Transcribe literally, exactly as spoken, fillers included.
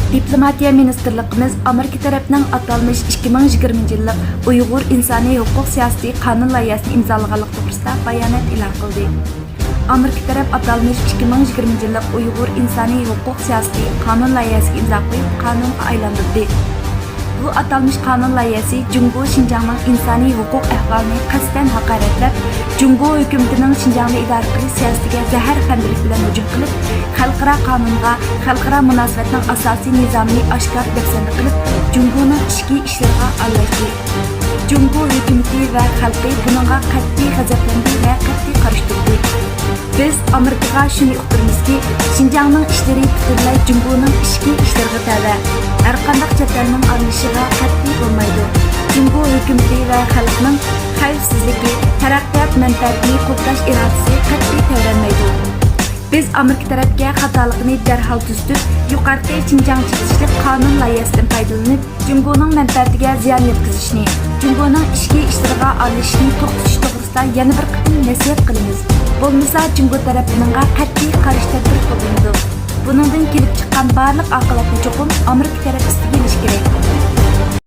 دىپلوماتىيە مىنىستىرلىقىمىز ئامېرىكا تەرەپنىڭ ئاتالمىش ئىككى مىڭ يىگىرمىنچى يىللىق ئۇيغۇر ئىنسانىي ھوقۇق سىياسىتى قانۇن لايىھەسىنى ئىمزالىغانلىقى توغرىسىدا بايانات ئېلان قىلدى. ئامېرىكا تەرەپ ئاتالمىش ئىككى مىڭ يىگىرمىنچى يىللىق ئۇيغۇر ئىنسانىي ھوقۇق سىياسىتى قانۇن لايىھەسىگە ئىمزا قويۇپ، قانۇنغا ئايلاندۇردى. بۇ ئاتالمىش قانۇن لايىھەسى جۇڭگو شىنجاڭنىڭ ئىنسانىي ھوقۇق ئەھۋالىنى قەستەن ھاقارەتلەپ، جۇڭگو ھۆكۈمىتىنىڭ شىنجاڭنى ئىدارە قىلىش سىياسىتىگە زەھەر خەندىقى بىلەن ھۇجۇم قىلىپ، خەلقئارا قانۇنغا، خەلقئارا مۇناسىۋەتنىڭ ئاساسىي نىزامىنى ئاشكارا دەپسەندە قىلىپ، جۇڭگونىڭ ئىچكى ئىشلىرىغا ئارىلاشتى. جۇڭگو ھۆكۈمىتى ۋە خەلقى بۇنىڭغا قەتئىي غەزەپلەندى ۋە قەتئىي قارشى تۇردى. بىز ئامېرىكىغا شۇنى ئۇقتۇرىمىزكى، شىنجاڭنىڭ ئىشلىرى پۈتۈنلەي جۇڭگونىڭ ئىچكى ئىشلىرىغا تەۋە. ھەرقانداق چەت ئەلنىڭ ئارىلىشىشىغا قەتئىي بولمايدۇ. جۇڭگو ھۆكۈمىتى ۋە خەلقنىڭ خەۋپسىزلىكى، تەرەققىيات مەنپەئەتىنى قوغداش ئىرادىسى قەتئىي تەۋرەنمەيدۇ. بىز ئامېرىكا تەرەپكە خاتالىقىنى دەرھال تۈزىتىپ، يۇقىرىقى شىنجاڭ چېتىشلىق قانۇن لايىھەسىدىن پايدىلىنىپ، جۇڭگونىڭ مەنپەئەتىگە زىيان يەتكۈزۈشنى، جۇڭگونىڭ ئىچكى ئىشلىرىغا ئارىلىشىشنى توختىتىش توغرىسىدا يەنە بىر قېتىم نەسىھەت قىلىمىز. بولمىسا، جۇڭگو تەرەپ بۇنىڭغا قەتئىي قارشى تەدبىر قوللىنىدۇ. بۇنىڭدىن كېلىپ چىققان بارلىق ئاقىۋەتنى چوقۇم ئامېرىكا تەرەپ ئۈستىگە ئېلىشى كېرەك.